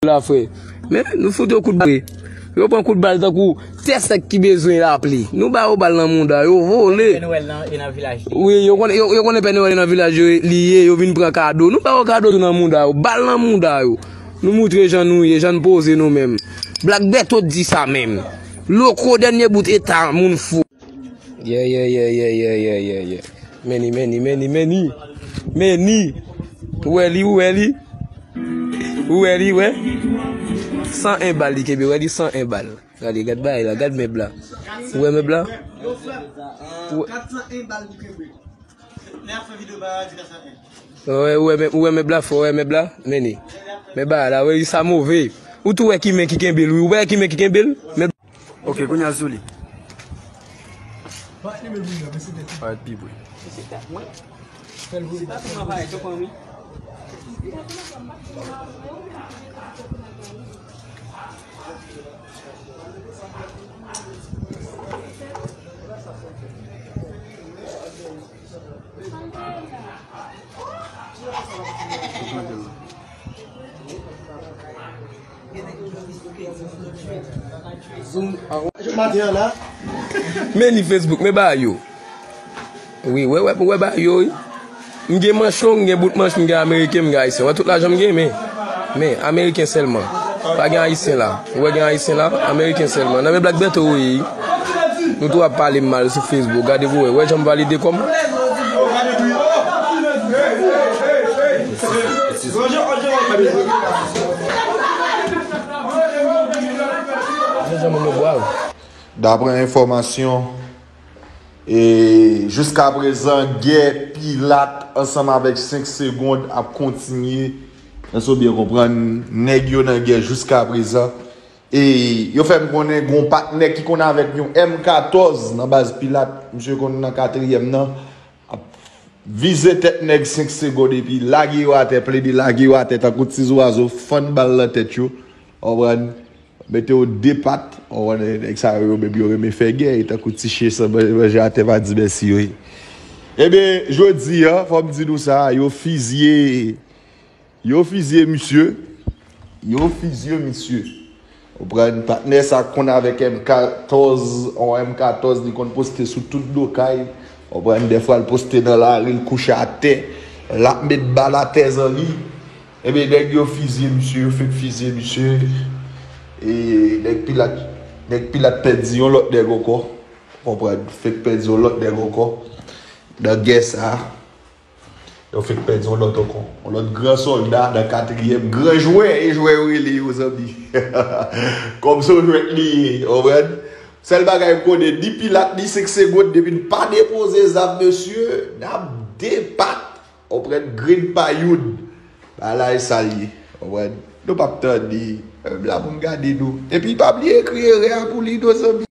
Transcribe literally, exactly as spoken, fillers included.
la, frè. Men, nou fout yo kout bal. Yo pran kout bal tankou tè sèk ki bezwen lapli. Nou ba yo bal nan mouda, yo vole. Pè Nwèl nan, e nan vilaj li. Wi, yo konnen, yo, yo konnen Pè Nwèl nan vilaj yo li ye, yo vin pran kado. Nou ba yo kado tou nan mouda yo, bal nan mouda yo. Nou moutre jan nou ye, jan n poze nou menm. Black Bertho di sa menm. Loko dènye bout eta moun fou. Yeah, yeah, yeah, yeah, yeah, yeah, yeah, yeah. Meni, meni, meni, meni. Meni. Ou wè li, ou wè li. Ou wè li, wè. San en bal li kenbe, wè li san en bal. Gade, gad bagay la, gad mèb la. Ou wè mèb la? Ou wè, ou wè mèb, ou wè mèb la fò, ou wè mèb la? Meni. Mèb la, wè li sa move. Ou tou wè ki men ki kenbe l, wi. Ou wè ki men ki kenbe l? Mèb Ok, kounye a sou li. Parèt pi pre. Men ni Facebook, men ba yo. Wi, wè, wè, wè ba yo, wi. M gen manch long, m gen bout manch, m gen ameriken, m gen ayisyen. Wè tout lajan m gen, men, men, ameriken sèlman. Pa gen ayisyen la. Ou wè gen ayisyen la, ameriken sèlman. Nan men Black Bertho, wi. Nou tou ap pale m mal sou Facebook. Gade pou wè. Wè jan m valide kò m. Jan moun yo bwal. Daprè enfòmasyon, e, jiskaprezan, gè Pilat ansanm avèk senk Segond ap kontinye. Èske w byen konprann? Nèg yo nan gè jiskaprezan. E yo fè m konnen gon patnè ki konn avèk yon M katòz nan baz Pilat. Misye konn nan katriyèm nan. Ap vize tèt nèg senk Segond epi lage yo atè, plede lage yo atè tankou ti zwazo, fann bal nan tèt yo. Konprann? Mete yo de pat. Konprann? Nèg sa yo, yo menm yo renmen fè gè, e tankou ti chen san manje atè pa di mèsi yo ye. Ebyen, jodi a, fò m di nou sa, yo fizye Yo fizye misye. Yo fizye misye. Ou konprann, patnè sa konn avèk M katòz, on M katòz li konn poste sou tout do kay. Ou konprann, dèfwa l poste nan lari, l kouche atè, l ap met bal atè zan li. Ebyen, nèg yo fizye misye, yo fenk fizye misye. E nèg Pilat, nèg Pilat pèdi yon lòt nèg ankò. Ou konprann, fenk pèdi yon lòt nèg ankò nan gè sa. Yo fenk pèdi yon lòt ankò. Yon lòt gran sòlda nan katriyèm. Gran jwè, e jwè yo rele yo, zanmi. Kòm se yon jwèt li ye, w konprann? Sèl bagay m konnen, ni Pilat, ni senk Segond, depi n pa depoze zam, mesye, n ap de pat. W konprann? Grenn pa youn. Bagay la e sa l ye. W konprann? Nou p ap tande. Menm la pou m gade nou. Epi pa bliye ekri erè a pou li non, zanmi.